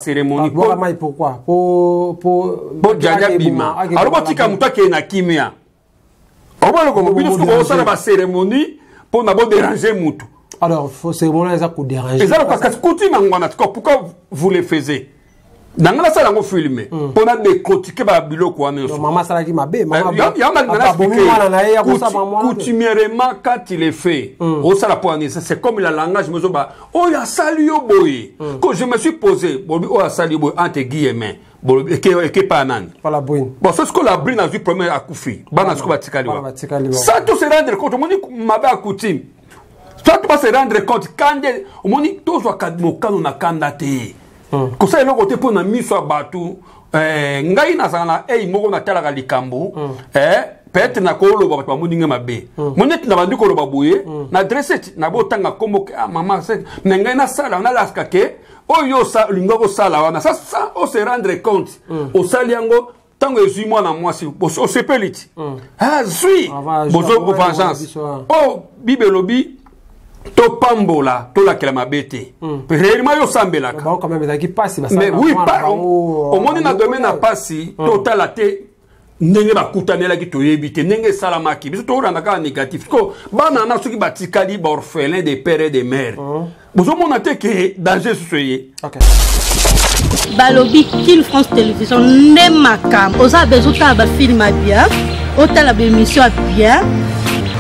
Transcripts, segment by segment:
Cérémonie. Babwaka mai pourquoi? Po po Gianni abima. Alors botika moto akende na kimia. Oboloko bino soki bosala ba cérémonie mpo na bodéranger mutu. Alors faut cérémonie eza kodéranger. Eza lokola kasi coutume yango wana. Pourquoi vous le faisiez? Na ngai nasala yango filme mpo na décortiquer babiloko wana nyonso. Mama asalaki mabe. Coutumièrement, quand il est fait, osala mpo wana, c'est comme la langage mozoba oyo asali yo boye. Que je me suis posé, bolobi oyo asali yo boye, entre guillemets, bolobi ekepa ya nani? Bon, so sikoyo la brine azwi premier, akufi, bana sikoyo batikali wa sans to se rendre compte. Omoni mabe ya coutume, sans to ba se rendre compte. Kande omoni tozwaka mokano na kanda te, kosala eloko te mpo na miso ya bato. Ngai nazala na ei moko, natalaka likambo, peut-être nakoloba, bato bamoni ngai mabe. Mo neti na bandi koloba boye na adresse ti nabotanga kombo ke ah, mama, me ngai nasala, nalaska ke oyo olinga kosala wana sa o se rendre compte, osali yango. Ntango ezwi mwana mwasi, osepeli ti azwi bozo vengeance. Oyo Bible elobi, topambola, tolakela mabe te. Réellement yo osambelaka, mais oui, omoni na domaine ya pasi, totala te ndenge bakutanelaki, toyebi te ndenge esalamaki. Biso tokolanda kaka négatif ko bana na soki batikali baorphelin de père et de mère, bozomona te ke danger susu eye. Balobi Kin France Télévision nde makambo. Oza besoin otala bafilm ya bien, otala baémission ya bien,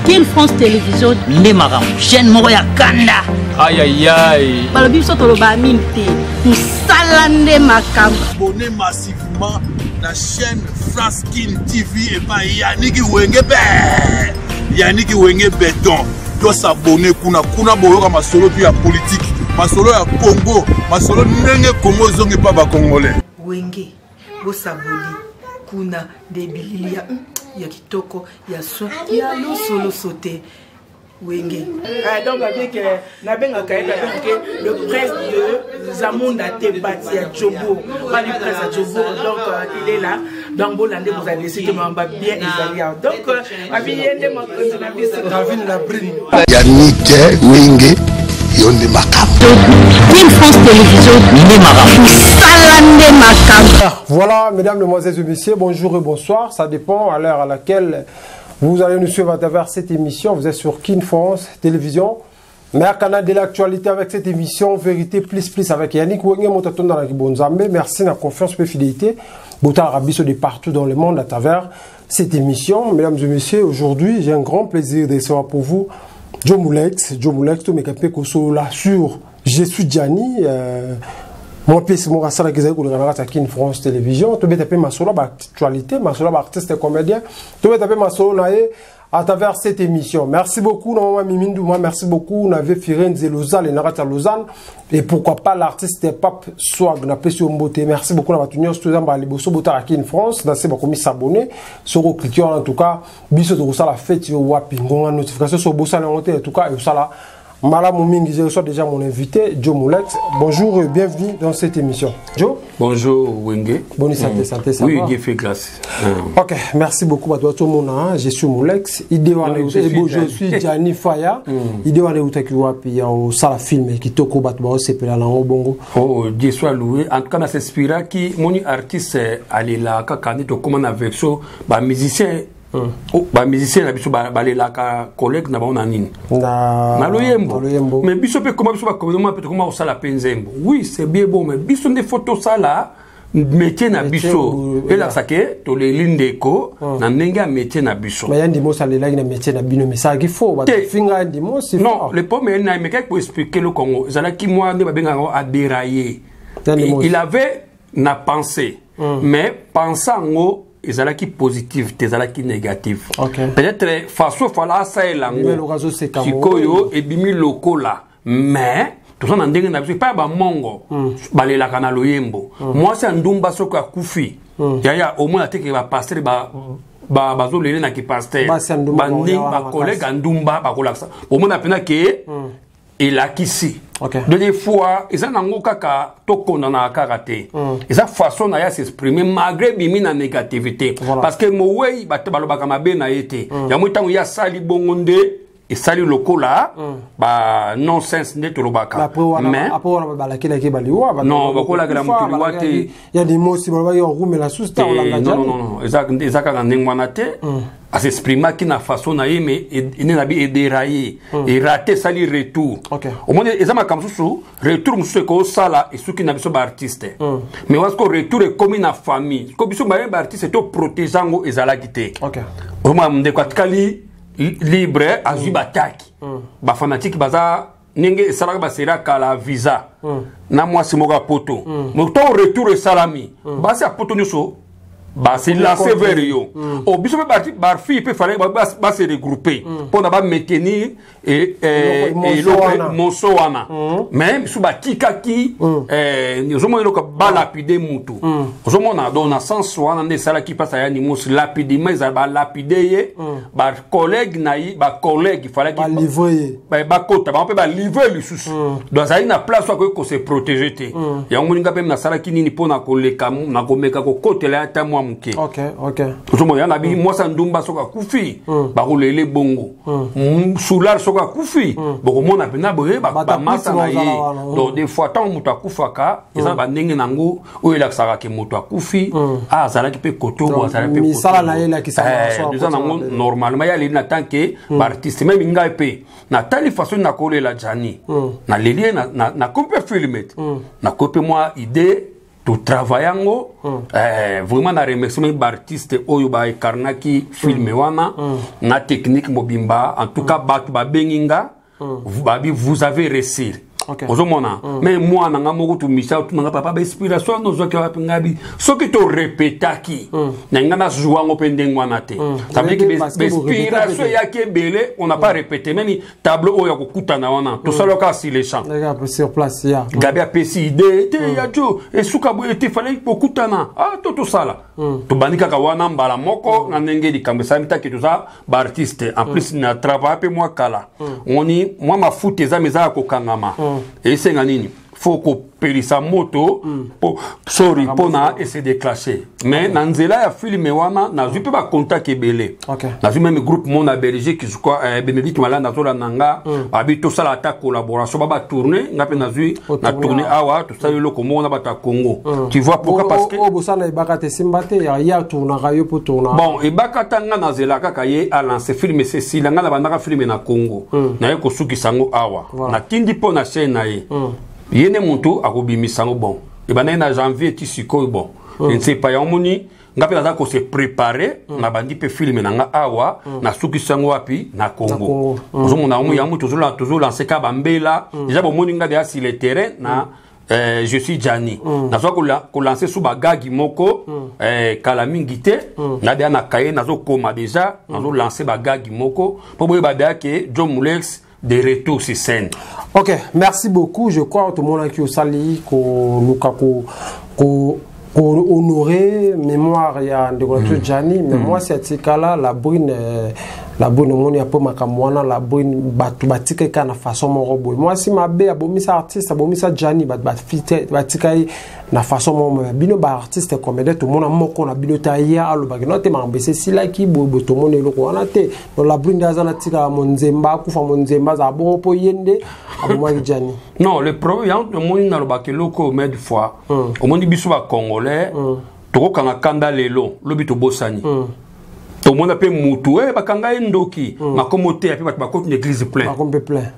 Kin France Télévision nde makambo, chaîne moko ya kanda. Ayayay. Balobi biso toloba mingi te, mosala nde makambo. Abonnez massivement na chaîne France Kin TV epai Yaniki Wenge be Yaniki Wenge Beton. Tos'abonner kuna kuna, boyoka masolo tu ya politike, masolo ya Congo, masolo ndenge Congo ezongi mpa bacongolais. Wenge, bosaboli kuna nde bilili ya kitoko, ya soin, ya losoloso te, Wenge. Ah, donc avec nabengaka ye, nabengaka le prince de Zamunda te bati ya Jobo, pas le prince ya Jobo. Donc il est là, donc bolande, bozali esike mamba bien ezali awa. Donc abi ye nde mokonzi na biso. Davine la brine. Yannick Wenge, yo nde makambo. Kin France Télévision nde makambo. Mosala nde makambo. Voilà, mesdames, mesdemoiselles et messieurs, bonjour et bonsoir. Ça dépend à l'heure à laquelle vous allez nous suivre à travers cette émission. Vous êtes sur Kin France Télévision, meilleur canal de l'actualité, avec cette émission Vérité Plus Plus avec Yannick Wenge Motatonda na Kibonzambe. Merci de la confiance et fidélité. Botala biso de partout dans le monde à travers cette émission. Mesdames et messieurs, aujourd'hui, j'ai un grand plaisir de recevoir pour vous Joe Moulex. Joe Moulex, tout mes là sur Je suis Gianni. Moi pesi moko asalaki ezali koleka na kati ya Kin France Télévision. Tobeta mpe masolo ya baactualité, masolo ya baartiste comédien, tobeta mpe masolo na ye à travers cette émission. Merci beaucoup na mama Mimi Nduma, merci beaucoup na Vie Firenze Lausanne na kati ya Lausanne, et pourquoi pas l'artiste Pape Swag na pesi yo mbote. Merci beaucoup na bato nyonso toza mbala liboso botala Kin France na se bakomi s'abonner, soko cliquer wana. En tout cas biso tokosala fête yo wapi ngonga notification so bosala yango te. En tout cas ekosala malamu mingi. Je reçois déjà mon invité, Joe Moulex. Bonjour et bienvenue dans cette émission. Joe. Bonjour Wenge. Bonne santé, santé, ça Oui, va? Dieu fait grâce. Ok, merci beaucoup. Bato tout le monde, hein. Je suis Moulex. Idée wana Non, je suis je Gianni. Suis Gianni Faya. Idée wana eutaki wapi ya osala film kitoko, bato baosepela nango bongo? Oh, Dieu soit loué. En tout cas, na s'inspiraki moni artiste alelaka kaka nde tokóma na version bamusicien. Oh, bamusicien na biso balelaka collègue na bango na nini? Na Na loyembo. Na loyembo. Mais biso mpe koma biso bacomédien mpe tokoma kosala mpe nzembo. Oui, c'est bien bon, mais biso nde faut tosala métier na biso, elakisa ke toleli ndeko na ndenge ya métier na biso. Mais ya ndimosi alelaki na métier na bino, mais esalaki faux, bato Te. finga ya ndimosi. Non, le problème na emekaki koexpliquer eloko yango ezalaki mwa nde babengaka yango adéraillé. Ya ndimosi. Il avait na pensée, mais pensée yango ezalaki positive te, ezalaki négative. Peut-être façon fala asalela Ebimi yango lokola azoseka. Sikoyo ebimi lokola, mais toza na ndenge na biso epai ya bamongo, balelaka na loyembo. Mwasi ya ndumba soki akufi, yaya, omona te ke bapasteur bazolele na kipasteur. Basi ya ndumba baoya wana. Bacollègue ya ndumba bakolakisa, omona mpena ke elakisi. Donc des fois eza nango kaka tokondana kaka te, eza façon na ye s'exprimer malgré bimi na négativité. Parce que mowei, bato balobaka mabe na ye te. Yango ntango ye asali bongo nde Esali lokola ba non sens nde tolobaka. Mais après wana balakelaki baliwa. Non, bakolakela motu liwa te. Ya limosi balobaki orumela susu ta olanda. Non, non, non, eza kaka ndenge wana te. Asexprimaki na façon na ye, mais nde na bi edéraille, erate, esali retour. Omoni, eza makambo mosusu, retour mosusu ekosala esuki na biso baartiste, mais wana siko retour ekomi na famille ko biso baye baartiste toprotege yango ezalaki te. Omona ndeko atikali libre, azwi bataki bafanatike baza ndenge esalaka baseri kala visa na mwasi moko ya poto. Ntango retour esalami, basi ya poto nyonso base lance vers yo. O biso mpe bafille mpe fallait base regrouper mpona bamaintenir eloko moso wana, mais biso batikaki. Ozomona eloko balapide mutu, ozomona. Donc na sens wana nde esalaki mpasi ya Nimosi lapidement, ezala balapide ye, bacollègue na ye, bacollègue falaki bakota bango mpe balivre lisusu. Donc azali na place oyo akoki kose protéger te. Yango moninga mpe nasalaki nini mpo na koleka na komeka kokotela ye ata mwa moke. Ozomona, ya na bi mwasi ya ndumba soki akufi, bakolele bongo. Sular soki akufi, bokomona mpena boye bamasa na ye. Donc des fois ntango moto akufaka, eza na bandenge nango oyo elakisaka ke moto akufi, azalaki mpe kote oyo azalaki mpe. Misala na ye elakisaka. Eza nango normalement ye aleli na tant que baartiste. Même ngai mpe natali façon nakolela Jani, naleli ye, nakomi mpe filme te, nakomi mpe mwa idée totravaille yango. Vraiment na remercie même baartiste oyo baincarnaki filme wana na technique mobimba. En tout cas bato babengi nga, babi vous avez réussi. Ozomona, mais mwana nga moko tumisa otunanga papa bainspiration wana ozwaki wapi? Ngabi soki torepetaki na nga nazwa yango mpe ndenge wana te. Ça veut dire que bainspiration eyaki ebele, on n'a pas répété même tableau oyo ya kokutana wana, tosalaka sur le champ. Sur place ya. Gabi apesi idée te ya jo esuka boye te, fallait kokutana, ah to tosala, tobandi kaka wana mbala moko na ndenge likambo esalami taki toza baartiste. En plus na travail mpe mwa kala, omoni mwa mafuta eza eza ya kokangama, esenga nini, faut kopelisa moto po sorry mpona ese déclencher. Mais na nzela ya filme wana nazwi mpe bacontact ebele. Nazwi même groupe mo na Belgique, je crois Bénédicte Malanda azolanda nga, abi tosala ata collaboration, ba batourne nga mpe nazwi na tourne awa, tosali eloko moko na bato ya Congo, tu vois pourquoi? Parce que oyo bosala ebaka te, simba te, ye atournaka yo mpo tourna. Bon, ebaka ta nga nazela kaka ye alance filme esesila. Nga na bandaka filme na Congo, naye kosukisa yango awa, natindi mpo na chaîne na ye, ye nde motu akobimisa yango. Bon, ebandaki na janvier ti sikoyo, bon, je ne sais pas. Yango moni nga mpe naza kose préparer, nabandi mpe filme na nga awa, nasukisi yango wapi? Na Congo. Ozomona yango, yango tozolance kaka bambela déjà. Bomoni nga deja sur le terrain na je suis Jani, nazwa kolancer su bagagi moko kala mingi te. Nga deja na kaye nazokoma déjà, nazolancer bagagi moko mpo boyeba deja ke John Mulex de retour sur scène. Ok, merci beaucoup. Je crois tout le monde qui osali ko luka ko honorer mémoire ya ndeko na biso Gianni, mais moi c'est atikala la brune, la brune omoni apo makambo wana. La brune, bato batika ye kaka na façon moko boye, mwasi mabe, abomisa artiste, abomisa Gianni. Bato batika ye na façon moko boye. Bino baartiste comédien, tomona moko na bino te aya alobaki no te makambo ese esilaki boye boye. Tomona eloko wana te. Donc la brune nde aza na tikala monzemba, akufa monzemba, azala bongo mpo ye nde abomaki Gianni. Non, le problème yango omoni, nalobaka eloko oyo maintes fois. Omoni biso bacongolais tokokanga kanda lelo, lobi tobosani. Tomona mpe mutu bakanga ye ndoki, makomo te mpe bato bakoti na église plein. Bakompe plein.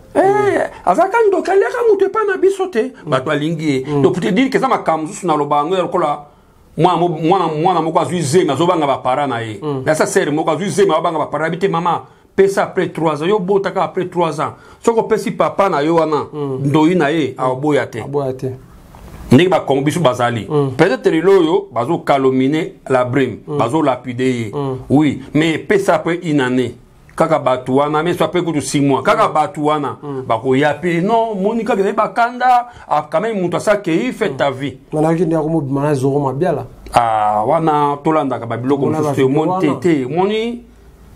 Azalaka ndoki, aliaka mutu epai na biso te, bato alingi ye. Donc pour te dire ke eza makambo mosusu naloba yango ya lokola mwana moko azwi zemi, azobanga bapara na ye. Nasa sere moko azwi zemi, azobanga bapara yebi te. Mama pesa après 3 ans, yo botaka après 3 ans, soki opesi papa na yo wana ndoi na ye, aoboya te. Aboya te. Ndenge bakongo biso bazali, peut-être lelo oyo bazokalomine la brime, bazolapide ye, oui, mais epesa après une année kaka bato wana, mais so après kutu 6 mois kaka bato wana bakoya mpe non moni kaka ezali bakanda. Ah, quand même moto asakei, fait ta vie. Manaki nde akomobima na Zoro Mabiala. Ah, wana tolandaka babiloko Omona mosusu te. ba Omoni te. wana. Te, omoni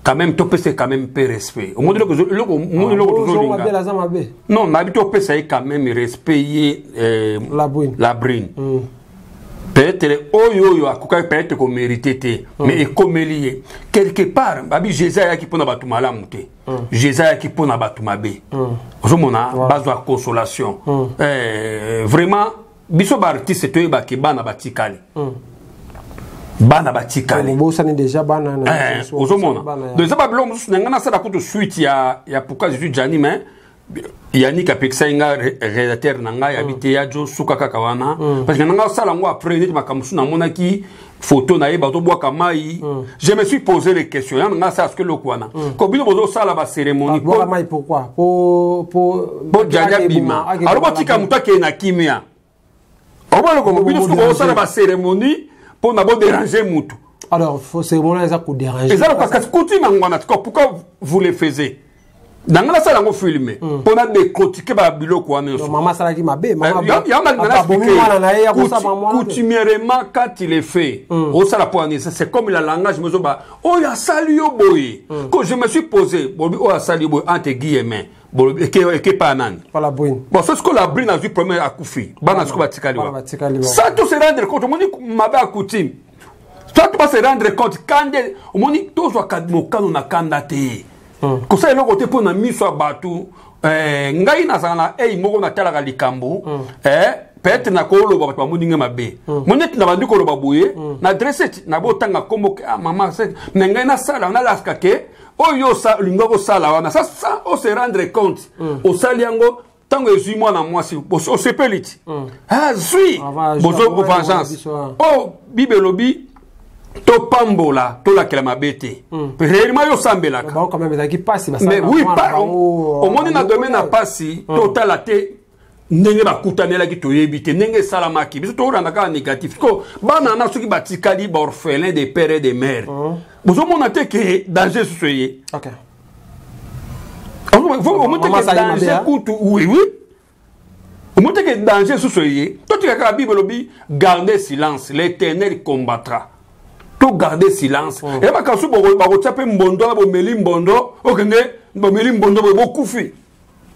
quand même topesa ye quand même mpe respect. Omoni eloko, omoni eloko Zoro tozolinga. Mabiala aza mabe. Non, nayebi te, opesa ye quand même respect ye La brune. La brune. Peut-être oyo oyo akokaki peut-être komérite te, mais ekomeli ye quelque part. Babi Jésus ayaki mpona bato malamu te, Jésus ayaki mpona bato mabe. Ozomona bazwa consolation. Vraiment, biso baartiste toyebaki bana batikali, bana batikali. Bosani déjà bana. Ozomona, donc eza babiloko mosusu na ngai nasala kutu suite ya Pourquoi je suis Jani, mais Yannick apekisaki nga, réalisateur na ngai, abi te, ya jo suka kaka wana, parce que na ngai osala yango après neti makambo mosusu. Namonaki photo na ye, bazobwaka mai. Je me suis posé les questions ya na ngai asala soki eloko wana ko bino bozosala bacérémonie. Bwaka mai pourquoi? Po Po Jani abima. Alors botika moto akende na kimia. Oboloko bino soki bozosala bacérémonie mpo na bodéranger mutu. Alors cérémonie eza kodéranger? Eza loka, kasi coutume yango wana. Pourquoi vous le faisiez? Na ngai nasala yango film mpo na décortiquer babiloko wana nyonso. Mama asalaki mabe? Coutumièrement, quand il est fait, osala mpo ani? C'est comme la langage mozoba oyo asali yo boye que je me suis posé. Bolobi oyo asali yo boye, entre guillemets, bolobi ekepa nani? Bon, so sikoyo la brine azwi problème, akufi, bana sikoyo batikali wa sans to se rendre compte. Omoni mabe ya coutume, sans to se rendre compte. Kande omoni, tozwaka mokano na kanda te, kosala eloko te mpo na miso ya bato. Ngai nazala na ei moko, natalaka likambo, peut-être nakoloba, bato bamoni ngai mabe. Mo neti na bandi koloba boye na adresse ti nabotanga kombo ah, mama, me ngai nasala nalaska ke oyo olinga kosala wana sa ose rendre compte, osali yango. Ntango ezwi mwana mwasi, osepeli ti azwi bozo vengeance. Oyo Bible elobi, topambola, tolakela mabe te. Réellement yo osambelaka, mais oui, omoni na domaine ya pasi, totala te ndenge bakutanelaki, toyebi te ndenge esalamaki. Biso tokolanda kaka négatif ko bana na soki batikali baorphelin de père et de mère, bozomona te ke danger susu eye. Omoni te ke danger kutu? Oui, omoni te ke danger susu eye? Totika kaka. Bible elobi: garder silence, l'Éternel combattra. To garder silence. Eyebaka so bakotia mpe mbondo wana, bomeli mbondo, okende bomeli mbondo boye, bokufi.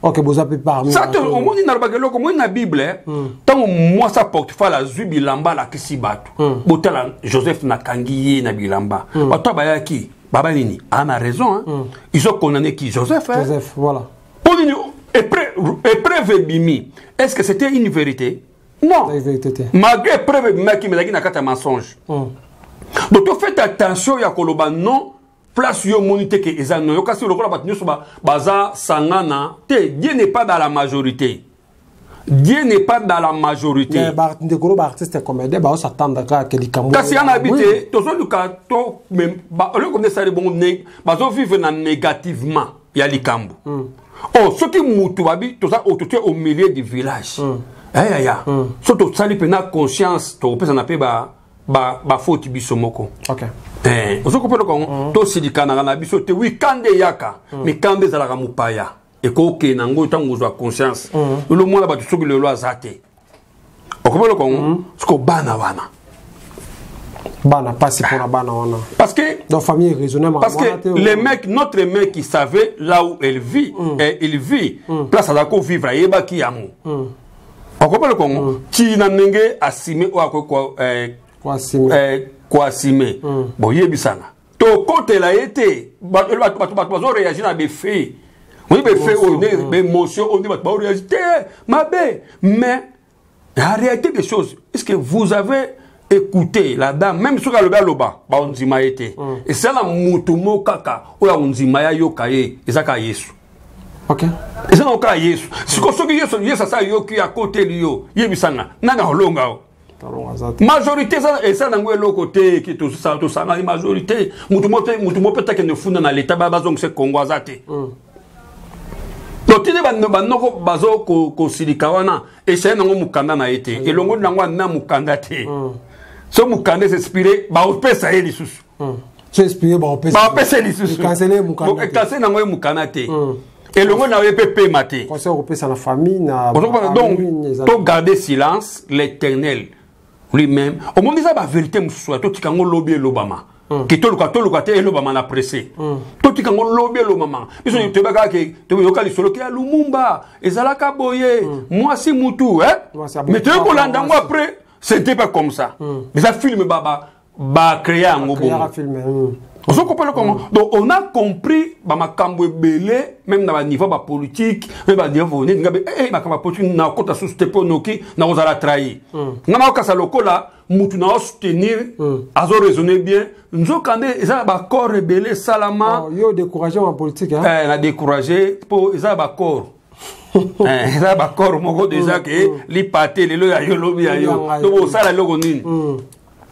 Ok, boza mpe parmi. Sa te omoni, nalobaka eloko. Omoni na Bible, ntango mwasi Potifar azwi bilamba, alakisi bato: "Botala Joseph, nakangi ye na bilamba." Bato bayaki baba nini? Aa na raison, hein? Ils ont condamné qui? Joseph, hein? Joseph, voilà. Mpo nini? Épreuve ebimi. Est ce que c'était une vérité? Non, malgré épreuve ebimaki, ezalaki na kati ya mensonge. Donc to faites attention ya koloba non place yo omoni te ke eza non. Yo kasi lokola bato nyonso baza sangana te. Dieu n'est pas dans la majorité, Dieu n'est pas dans la majorité. Ndekolo, baartiste comédien baosatanda kaka likambo. Kasi ya na bi te, tozoluka to eloko nde esali bongo, bazovivre na négativement ya likambo. Oh, soki mutu babi toza totie au milieu du village, ayaya, so tosali mpena conscience, tokopesana mpe bafoti biso moko. Ozokopa eloko yango, tosilikanaka na biso te. Wi, kanda eyaka, mais kanda ezalaka mopaya, ekokende yango ntango ozwa conscience. Lelo mwana bato soki lelo aza te, okopa eloko yango siko bana wana. Bana, pasi mpona bana wana. Parce que donc famille raisonnable. Parce que les mecs, notre mec qui savait là où elle vit, et il vit, place aza kovivre, ayebaki yango. Okopa eloko yango ntina ndenge asime oyo akoki koassumer. Boyebisana, tokotela ye te. Bato bazoréagir na baeffet, oyi baeffet oyo nde baémotion oyo nde bato baoréagir te mabe. Mais la réalité des choses, est ce que vous avez écouté la dame? Même soki alobi, aloba, baondima ye te. Esala mutu moko kaka oyo akondima ye, ayoka ye, eza kaka Yesu. Eza na kaka Yesu. Siko soki Yesu asa ayoki, akoteli yo, yebisanga nani akolonga o majorité? Eza nango eloko te ke tosangani majorité. Mutu mo mpe takende funda na leta, bazongisa Kongo, aza te. Donc tinde banoko bazo kosilika wana, esaye nango mokanda na ye te, elongoli nango ana mokanda te. So mokanda esexpire, baopesa ye lisusu. Baopesa ye lisusu, ekansele nango ye mokanda te, elongo na ye mpe pema te. Donc to garder silence, l'Éternel lui-même. Omoni, eza bavérité mosusu ya totika yango lobi elobama, ke toluka te elobama na presse. Totika yango lobi elobama. Biso toyebaka ke toyoka lisolo ke ya Lumumba ezalaka boye, mwasi mutu, mais toyei kolanda yango après. C'était pas comme ça. Eza film bacréa yango bongo. Ozo comprendre comment? Donc on a compris bamakambo ebele, même na baniveau bapolitique, même baniveau nini. Ngabe makambo ya politique nakota susu te, mpo noki nakozala trahi. Nga nakokasa lokola mutu na osoutenir azo raisonner bien, nzoka nde eza na baaccord ebele esalama. Yo découragé en politique, hein? Na découragé mpo eza na baaccord, eza baaccord moko déjà ke lipa te, lelo ya yo, lobi ya yo, to bosala eloko nini.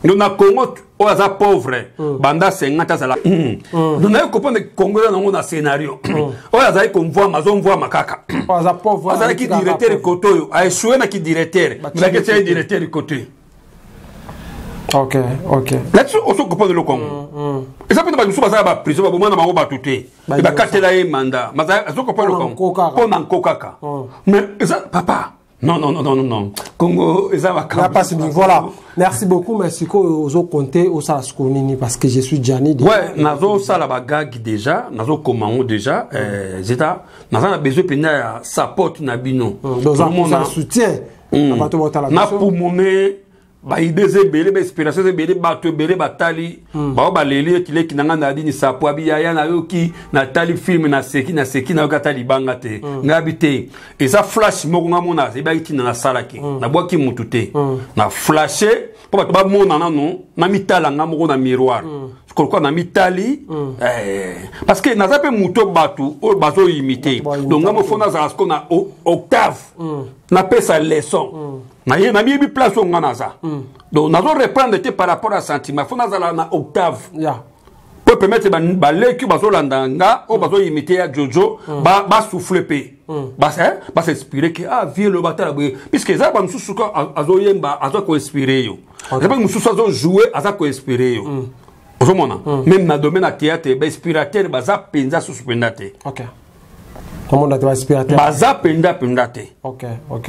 Donc na Congo, oyo aza pauvre banda 50 azala. Donc naye comprendre, Congo eza nango na scénario. Oyo azali komvwama, azomvwama kaka. Azalaki directeur kote oyo, aéchoué naki directeur, melaki tia ye directeur kote. Là-dessus oso comprendre eloko yango. Eza mpe na bato mosusu bazala baprison, baboma na bango bato te, bakatela ye mandat, azo comprendre eloko yango mpo na nko kaka. Mais eza papa, non, non, non, non, non, Congo eza makambo. Passe mingi. Voilà, merci beaucoup. Mais sikoyo ozocompter osala sikoyo nini? Parce que je suis Gianni. Ouais, nazosala bagag déjà, nazokoma yango déjà. Zeta naza na besoin mpenza ya support na bino. Soutien na bato botala. Napumone baidées eza ebele, bainspiration eza ebele, bato ebele batali bao baleli eti leki na ngai nadini sapo abi yaya, nayoki, natali film, naseki, naseki, nayoki ata libanga te. Ngai abi te, eza flash moko ngai mona ebaki ntina nasalaki, nabwaki mutu te, na flashe mpo bato bamona nano, na mitala ngai moko na miroir kolokola na mitali, parce que naza mpe moto bato oyo bazoimite. Donc ngai mofo nazala siko na octave, napesa leçon naye, nayebi place oyo nga naza. Donc nazo reprendre te par rapport à sentiment, fo nazala na octave po permettre baleki oyo bazolanda nga, oyo bazoimite ya Jojo, basouffle mpe, basinspire ke ah, vie lo batala boye, puisque eza bamosusu ko azoyemba, aza koinspire yo, eza mpe mosusu azojoue, aza koinspire yo. Ozomona, même na domaine ya théâtre, bainspirateur baza mpenza susu mpenza te. Komona te bainspirateur. Baza mpenza mpenza te.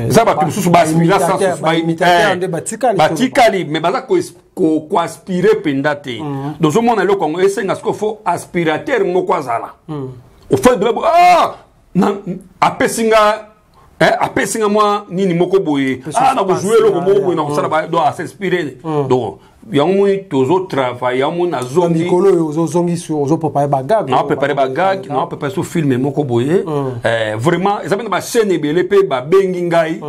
Eza bato mosusu baaspira batikali, mais baza koaspire mpenza te. Donc ozomona eloko yango esenga sikoyo fo aspirateur moko azala ofo ebele. Ah, apesi nga, apesi nga mwa nini moko boye, ah, nakozwa eloko moko boye, nakosala. Donc asinspire. Donc yango moni tozotravaille, yango moni nazongi. Mikolo oyo ozozongi, ozoprépare bagag. Naoprépare bagag, naoprépare so film moko boye. Vraiment eza mpe na bachaîne ebele mpe babengi ngai.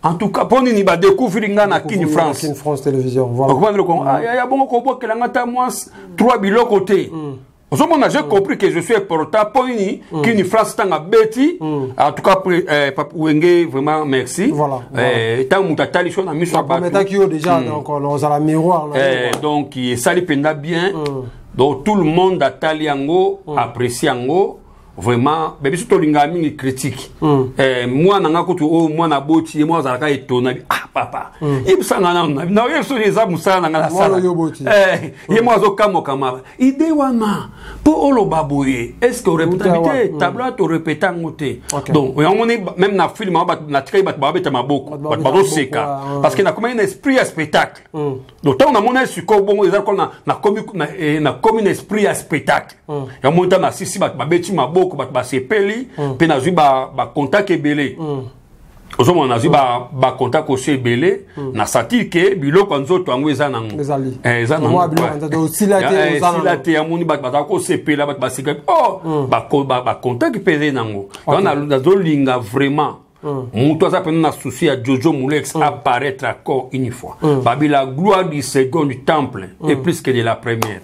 En tout cas, mpo nini badécouvrir ngai na Kini France. Kin France Télévision, voilà. Okomandelo ya bongo kobwakela nga ta mwa trois biloko te. Ozomona, j'ai compris que je suis important. Mpo nini Kini France ntango abeti, en tout cas Wenge, vraiment merci. Ntango moto atali so na miso ya bato yo déjà, donc ozala miroir. Donc esali mpenza bien. Donc tout le monde atali yango, apprécie yango vraiment. Be biso tolingaka mingi critique. Mwana nga kutu oyo mwana aboti ye moko azalaka etona: "Ah papa, yebisanga nanu na oyebi soki eza mosala na nga nasala." Ye moko azokamwakama idée wana mpo oloba boye, est ce que orepeta te tableau ato orepeta yango te? Donc yango moni, même na film natikaki bato babeta maboko, bato bazoseka, parce que nakomaki na esprit ya spectacle. Donc ntango namoni sikoyo bongo, eza lokola nakomi na esprit ya spectacle. Yango moni ntango nasisi, bato babeti maboko, bato basepeli mpe nazwi bacontact ebele. Ozomona, nazwi bacontact aussi ebele, na sentir ke biloko ya nzoto yango eza nango, eza nango te. Yamoni bato bazala kosepela, bato baseka, oh, bacontact mpe eza nango. Yango nazolinga vraiment moto aza mpenza na souci ya Jojo Mulex apparaître encore une fois. Babi la gloire du second du temple est plus que de la première.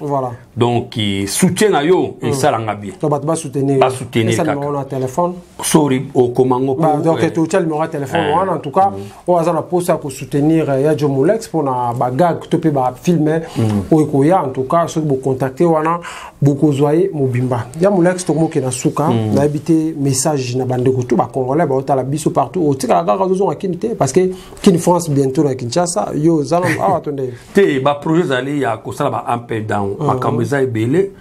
Donc soutien na yo esalanga bien. Donc bato basoutenir. Basoutenir. Kaka numéro na téléphone. Sorry, okomango. Donc totia numéro ya téléphone wana. En tout cas, oyo aza na posa ya kosoutenir ya Joe Mulex mpona bagag to mpe bafilm oyo ekoya, en tout cas soki bocontacte wana, bokozwa ye mobimba. Ya Mulex, tokomokende na suka. Nayebi te, message na bandeko to bacongolais baotala biso partout. Otikala kaka, ozozonga Kini te? Parce que Kini France bientôt na Kinshasa, yo oza nano awa to ndenge? Te, baprojet ezali ya kosala ba up and down, makambo eza ebele.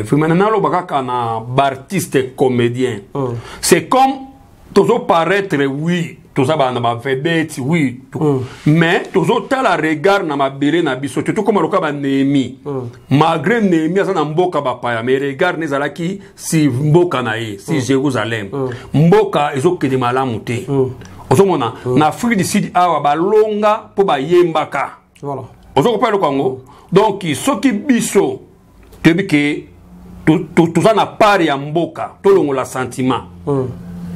Vraiment naloba kaka na baartiste comédien, c'est comme tozoparaître, oui, toza bana bavedette, oui, mais tozotala regard na mabele na biso te. Tokóma lokola baNéhémie. Malgré Néhémie aza na mboka bapaya, mais regard ne ezalaki si mboka na ye, si Jérusalem. Mboka ezokende malamu te. Ozomona na Afrique du Sud awa balonga mpo bayembaka. Voilà. Ozokopa eloko yango. Donc soki biso toyebi ke toza na part ya mboka, tolongola sentiment.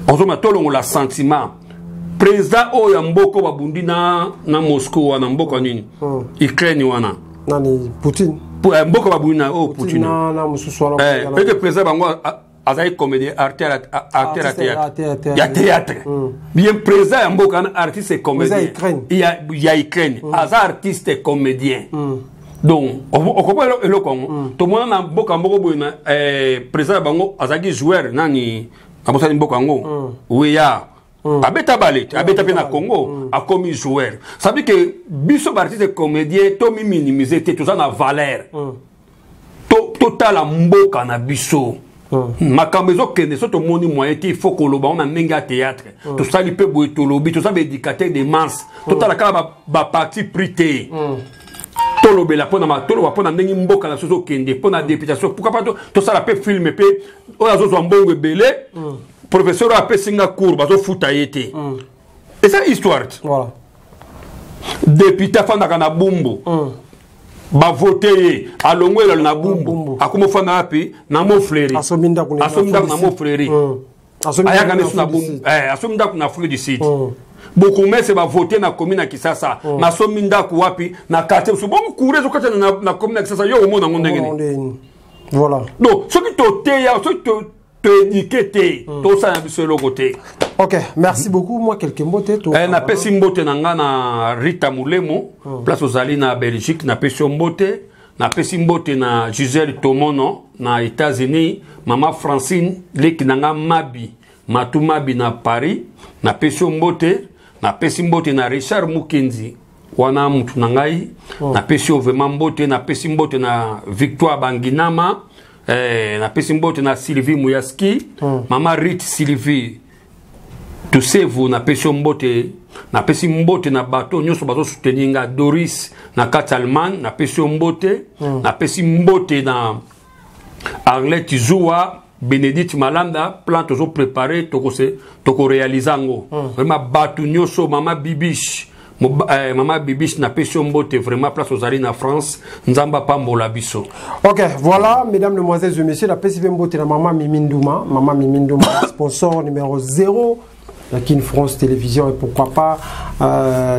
Ozomona, tolongola sentiment. Président oyo ya mboka oyo babundi na Moscou wana, mboka nini? Ukraine wana. Nani, Poutine? Mboka babundi na oyo Poutine. Na mosusu wana. Eke président bango azali comédien, acteur ya théâtre, ya théâtre. Bien, président ya mboka wana artiste comédien ya Ukraine, aza artiste comédien. Donc okopo eloko yango tomona na mboka moko boye na président ya bango azalaki joueur nani, abosani mboka yango, weya abeta bale, abeta mpe na Congo, akomi joueur. Ça veut dire que biso baartiste comédien tomiminimize te, toza na valeur. Totala mboka na biso, makambo ezokende. So tomoni moyen te, il faut koloba ngo na ndenge ya théâtre. Tosali mpe boye, tolobi, toza baéducateur de masse. Totala kaka baparti pris te, tolobela mpona, toloba mpona ndenge mboka na biso ezokende, mpona députation. Pourquoi pas tosala mpe film mpe oyo azozwa mbongo ebele? Professeur oyo apesi nga cours, bazofuta ye te, eza histoire te. Député afandaka na Bumbu, bavote ye, alongo elalo na Bumbu, akomi ofanda wapi? Na Mont-Fleury. Asombi ndako na Mont-Fleury, ayaka ndeso na Bumbu, asombi ndako na Afrique du Sud. Bourgmestre bavote na commune ya Kisasa, nasombi ndako wapi? Na quartier mosusu. Bongo courant ezokata na commune ya Kisasa, yo omona yango ndenge nini? Voilà. Donc soki toteya, soki toéduquer te, tosala na biso eloko te. Ok, merci beaucoup. Moi, quelques mots. Napesi mbote na nga na Rita Mulemo, place ozali na Belgique, napesi yo mbote. Napesi mbote na Gisele Tomono na États-Unis, mama Francine leki na nga Mabi Matu Mabi na Paris, napesi yo mbote. Napesi mbote na Richard Mukenzi wana, mutu na ngai, napesi yo vraiment mbote. Napesi mbote na Victoire Banginama, napesi mbote na Sylvie Muyaski, mama Rit Sylvie Tusevu, napesi yo mbote. Napesi mbote na bato nyonso bazosoutenir nga, Doris na kati Allemagne, napesi yo mbote. Napesi mbote na Arlette Zuwa, Bénédicte Malanda. Plan tozoprépare, tokoréalise yango. Vraiment bato nyonso, mama Bibiche, mama Bibiche, napesi yo mbote vraiment, place ozali na France. Nzambe apambola biso. Ok, voilà, mesdames, mesdemoiselles et messieurs, napesi mpe mbote na mama Mimi Nduma, mama Mimi Nduma, sponsor numéro 0 la Kin France Télévision, et pourquoi pas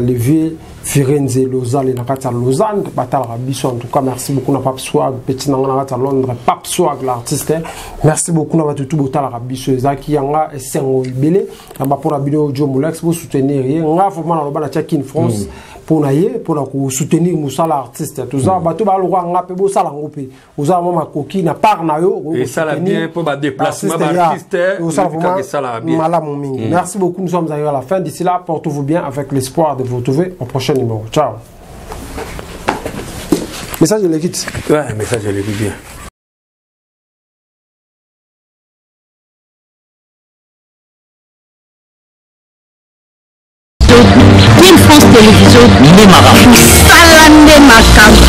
le vieux Firenze Lausanne na kati ya Lausanne, batalaka biso. En tout cas, merci beaucoup na Pape Swag, petit nanga na kati ya Londres, Pape Swag l'artiste. Merci beaucoup na bato tout botalaka biso. Ezalaki yanga esengo ebele yamba mpona bino Jo Molex. Bosoutenir ye, nga vraiment naloba na tia Kin France mpona ye, mpona kosoutenir mosala artiste. Toza bato balokwa nga mpe bosala yango mpe oza mwa makoki na part na yo. Esala bien mpo badéplacement baartiste. Osala vraiment malamu mingi. Merci beaucoup, nous sommes arrivés à la fin. D'ici là, portez-vous bien, avec l'espoir de vous retrouver au prochain numéro. Ciao. Message de l'équipe. Ouais, message de l'équipe, bien. Kin France Télévision. Nde makambo. Mosala nde makambo.